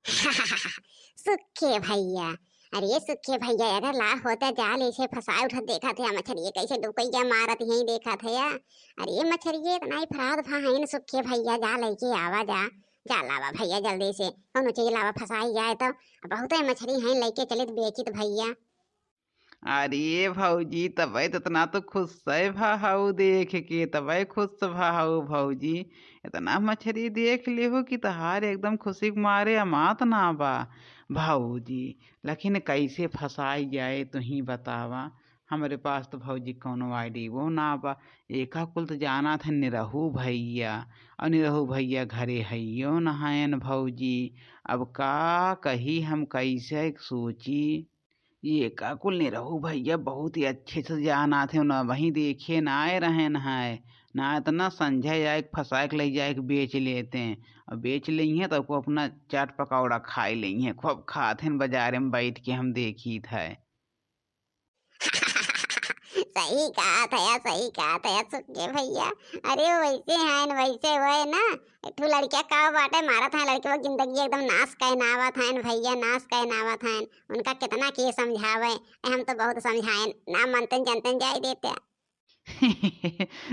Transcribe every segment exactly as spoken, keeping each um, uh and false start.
सुखे भैया, अरे सुखे भैया, अगर लाभ होता जाल ऐसे फंसाए उठत देखत है, मछरिये कैसे डुकैया मारत यहीं देखत है। अरे मछरिये इतना ही फराद भा है न सुखे भैया, जा लैके आवा जा, जा लावा भैया जल्दी से, कौनो चीज लावा फंसाई जाए तो। बहुत है मछरी है लैके चलित बेचित भैया। अरे भौजी, तबै तो इतना तो खुश है भा हऊ देख के, तबै खुश भा हऊ भौजी। इतना मछरी देख लेहू कि तहार एकदम खुशी के मारे अमात ना बा भौजी। लेकिन कैसे फंसाई जाए, तू ही बतावा। हमरे पास तो भौजी कौनो आइडियो ना बा। एका कुल तो जानत है निरहू भैया, और निरहू भैया घरे हइयो न हयन भौजी। अब का कही हम, कैसे सोची। ये का कुल निरहू भैया बहुत ही अच्छे से जानत है, ना वहीं देखे ना आए रहन है, ना इतना संझा जाए के फंसाए के ले जाए के बेच लेते हैं, और बेच लेइहें तो को अपना चाट पकौड़ा खाई लेइहें, खूब खात हैं बाजारे में बैठ के, हम देखी था। सही कहा था यार, सही कहा था यार सुखे भैया। अरे वो वैसे हैं, वैसे वो है ना, एक ठो लड़किया का बाटे मारत हैं, लड़के वो जिंदगी एकदम नाश कहे नावत हैं भैया, नाश कहे नावत हैं। उनका कितना के समझावे, हम तो बहुत समझाए, ना मनते जनते जाए देते।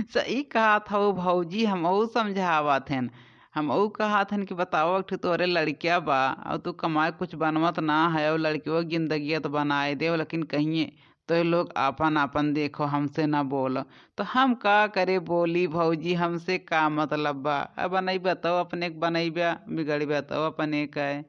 सही कहत हऊ भौजी, हमहू समझावत हन, हमहू कहत हन कि बताओ, एक ठो तोरे लड़किया बा, और तू कमाए कुछ बनवत ना है, और लड़कियों की जिंदगी तो बनाए दे, लेकिन कहिए तो लोग आपन आपन देखो, हमसे ना बोलो, तो हम का करे बोली भौजी, हमसे का मतलब बा? अब बनैबा तो अपने के बनैबा, बिगड़बा तो अपने का है।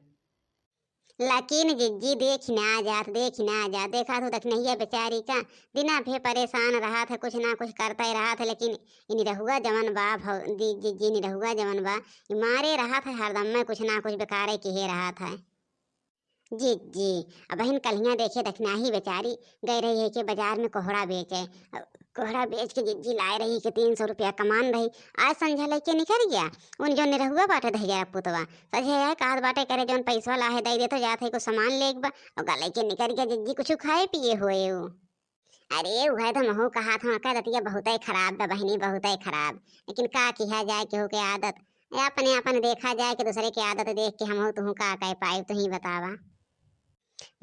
लेकिन जिज्जी देखि ना जात, देखि ना जात, देखा तो दखिनहिया बेचारी का दिना भे परेशान रहत है, कुछ ना कुछ करते रहत है, लेकिन इ निरहुआ जवन बा भौ-, दि-, जिज्जी निरहुआ जवन बा, इ मारे रहत है हरदम में कुछ ना कुछ बेकारे किहे रहत है। जिज्जी, अबहिन कल्हिया देखे दखिनाही बेचारी गए रही है के बाजार में कोहड़ा बेचे, कोहड़ा बेच के जिज्जी लाए रही के तीन सौ रुपया कमान रही। आज संझा लैके निकरि गया, उन जो निरहुआ बाटे दहिजरा पुतवा, सझे है कहत बाटे करे जौन पैसवा लाहे दे दे तो जात है को सामान लेके बा, और गले के निकरि गया जिज्जी कुछ खाए पिए होए उ। अरे उहे तो महू कहत हूँ, का दतिया बहुतै खराब बा बहिनी, बहुतै खराब, लेकिन का किहा जाए केहू के आदत, ए, अपने अपन देखा जाए कि दूसरे के आदत देख के हमहू तुहू का कह पाई, तुही बतावा।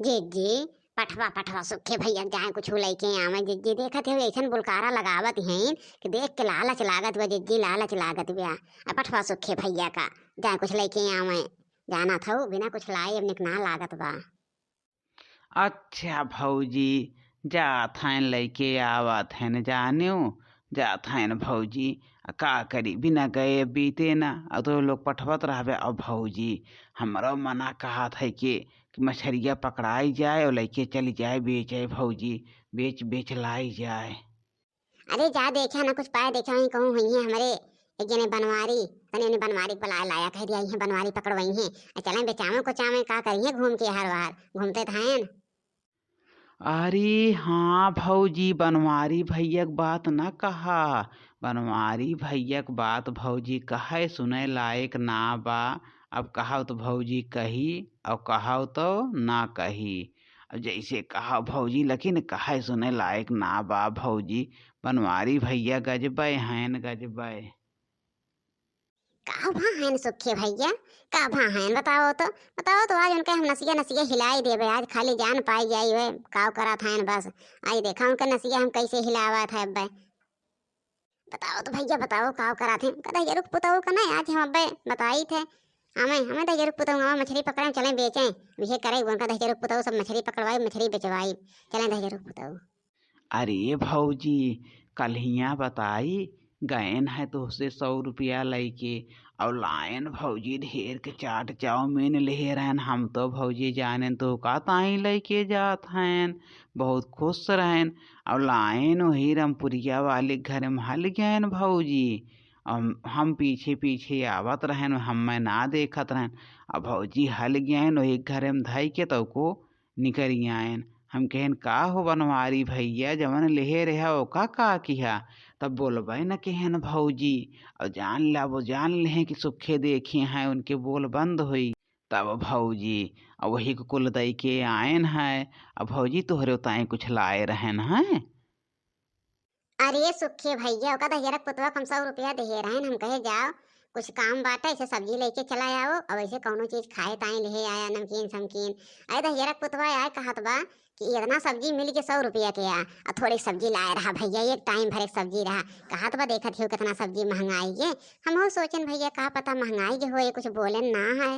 जिज्जी, पठवा, पठवा सुखे भैया जाए कुछ लैके आवे। जिज्जी, देखत हो ऐसन बुलकारा लगावत हैं कि देख के लालच लागत बा जिज्जी, लालच लागत बा। आ पठवा सुखे भैया का जाए कुछ लैके आवे। जाना था बिना कुछ लाए अब निक ना लागत बा। अच्छा भौजी, जात हैं लैके आवत हैं जानियो, जात हैं भौजी। आ का करी, बिना गए बीते ना, और तो लोग पठवत रहबे। अब भौजी, हमरो मना कहत है के कि मछरिया पकड़ाई जाए और लैके चली जाए बेचे भौजी, बेच बेच लाई जाए। अरे जा देखा ना कुछ पाए, देखा वहीं कहूँ हुई है हमरे एक जने बनवारी, तने उन्हें बनवारी बुलाए लाया, कह दिया है बनवारी पकड़वाई है, आ चलें बेचावे को चावे, का करी है घूम के हर बार घूमते थायन। अरे हाँ भौजी, बनवारी भैया के बात न कहा, बनवारी भैया के बात भौजी कहे सुने लायक ना बा। अब कहा तो भौजी कही और कहा तो ना कही। अब जैसे कहा भौजी, लेकिन कहे सुने लायक ना बा भौजी। बनवारी भैया गजबे हैं, गजबे। का भा हैं सुखे भैया, का भा हैं बताओ तो, बताओ तो। आज उनके हम नसिया नसिया हिलाई देबे, आज खाली जान पाई जाई वे, काव करत हैं बस। आज देखा उनके नसिया हम कैसे हिलावत है अब्बे। बताओ तो भैया बताओ, काव करत हैं। कहता है, "रुक पुतऊ का नहीं, आज हम अब्बे बताई थे, हमें, हमें तो रुक पुतऊ, हमें मछली पकड़े चले बेचें, बिहे करे उनका दस रुक पुतऊ सब मछली पकड़वाई, मछली बेचवाई, चले दस रुक पुतऊ।" अरे भौजी, कल्हिया बताई, गएन है तोहसे सौ रुपया लैके, और लाएन भौजी ढेर के चाट चाउमीन लेहे रहन। हम तो भौजी जानेन तो का ताई लैके जात हैं, बहुत खुश रहन। और लाएन वही रमपुरिया वाले के घर में हल गएन भौजी। हम, हम पीछे पीछे आवत रहन, हमें ना देखत रहन। अब भौजी हल गएन वही घर में धई के तौको निकरि आएन। हम कहेन, "का हो बनवारी भैया, जवन लेहे रहा ओका का किहा?" तब बोलबे न कहेन भौजी, और जान ला वो जान लेहें कि सुखे देखे हैं, उनके बोल बंद होई। तब भौजी, और वही को कुल दई के आएन है। अब भौजी तोहरे उताई कुछ लाए रहन हैं। अरे सुखे भैया, ओका दहिजरक पुतवा के हम सौ रुपया देहे रहन, हम कहे जाओ कुछ काम बाटे, ऐसे सब्जी लेके चला आओ, और ऐसे कौनो चीज खाए ताई ले आया, नमकीन समकीन। अरे दहिजरक पुतवा आए कहत बा कि इतना सब्जी मिल के सौ रुपया के आ, और थोड़ी सब्जी लाए रहा भैया, एक टाइम भर एक सब्जी रहा। कहत बा देखत हो कितना सब्जी महंगाई के। हमहू सोचन भैया का पता महंगाई के होए, कुछ बोलन ना है।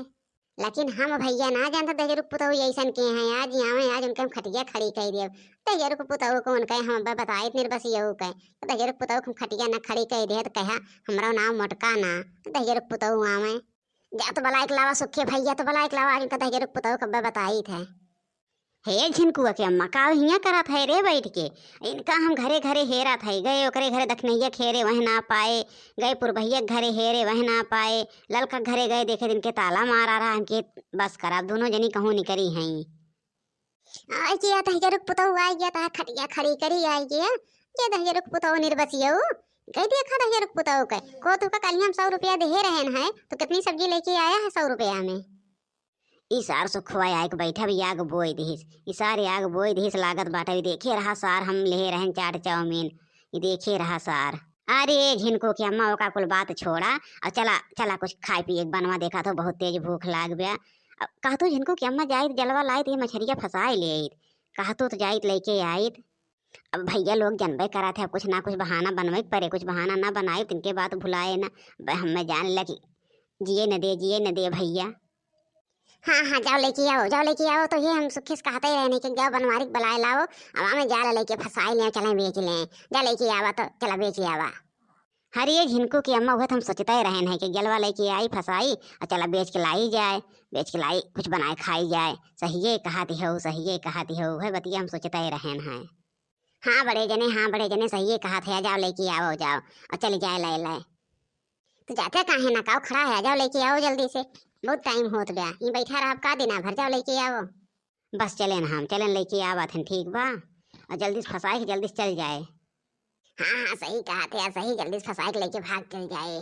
लेकिन हम भैया ना जानत दहिजरुक पुतहु ऐसन के हैं, आज आवे, आज उनके हम खटिया खड़ी कइ देब। दहिजरुक पुतहु को उनके हम अब बताइत निर्बसियहु के, दहिजरुक पुतहु के हम खटिया ना खड़ी कइ देब तो कहा हमरो नाम मोटका ना, दहिजरुक पुतहु आवे। जा तो बलाइक लावा सुखे भैया, तो बलाइक लावा, आज उनका दहिजरुक पुतहु कब्बे बताइत है। हे झिनकुआ के अम्मा, का हियाँ करत है रे बैठ के? इनका हम घरे घरे हेरत है, गए ओकरे घरे दखनैया के हेरे वह ना पाए, गए पुरबहिया के घरे हेरे वह ना पाए, ललका के घरे गए देखे इनके ताला मारा रहा, हमके बस करा, दोनों जनी कहूँ निकरी हैं। आइ गया दहिजरुक पुतहु, आइ गया तहा खटिया खड़ी करी, आइ गया। ये दहिजरुक पुतहु निर्बसियहु, गए देखा दहिजरुक पुतहु के, को तुका कल हम सौ रुपया देहे रहन है, तो कितनी सब्जी लेके आया है सौ रुपया में? ई सार सुखवा आइक बैठा भी आग बोइ दिहिस। ई सार आग बोइ दिहिस, लागत बाटे भी देखे रहा सार, हम लेहे रहन चाट चाउमीन, ई देखे रहा सार। अरे झिनकू के अम्मा ओका कुल बात छोड़ा, और चला चला कुछ खाए पिए के बनवा, देखा तो बहुत तेज भूख लाग गया। अब कहा तो झिनकू के अम्मा जाइत जलवा लाइत, ये मछरिया फंसाए ले आइत, कहा तो, तो जाइत लेके आइत। अब भैया लोग जनबे करत है, कुछ ना कुछ बहाना बनवे के परे, कुछ बहाना ना बनाए, तिनके बात भुलाए ना। ब-, हमें जान लगी, जिए न दे, जिए न दे भैया। हाँ हाँ, जाओ लेके आओ, जाओ लेके आओ। तो ये हम सुखी से कहते ही रहने के जाओ बनवारी के बुलाए लाओ, अब हमें जाल लेके फंसाए ले, चले बेच ले, जा लेके आवा तो चला बेच आवा। हरे झिनकू के अम्मा, उहे तो हम सोचते रहन है कि गलवा लेके आई फंसाई और चला बेच के लाई जाए, बेच के लाई कुछ बनाए खाई जाए। सहिए कहत हो, सहिए कहत हो, उहे बतिया हम सोचते रहन है। हाँ बड़े जने, हाँ बड़े जने, सहिए कहत है, जाओ लेके आओ जाओ और चली जाए ले ले। तो जाते काहे ना, काओ खड़ा है, जाओ लेके आओ जल्दी से, बहुत टाइम होत बा, ये बैठा रहा का दिना भर, जाओ लेके आओ। बस चलेन हम, चलेन लेके आवत हन, ठीक बा, और जल्दी से फंसाए के जल्दी से चल जाए। हाँ हाँ, सही कहत है, सही जल्दी से फंसाए के लेके भाग चल जाए।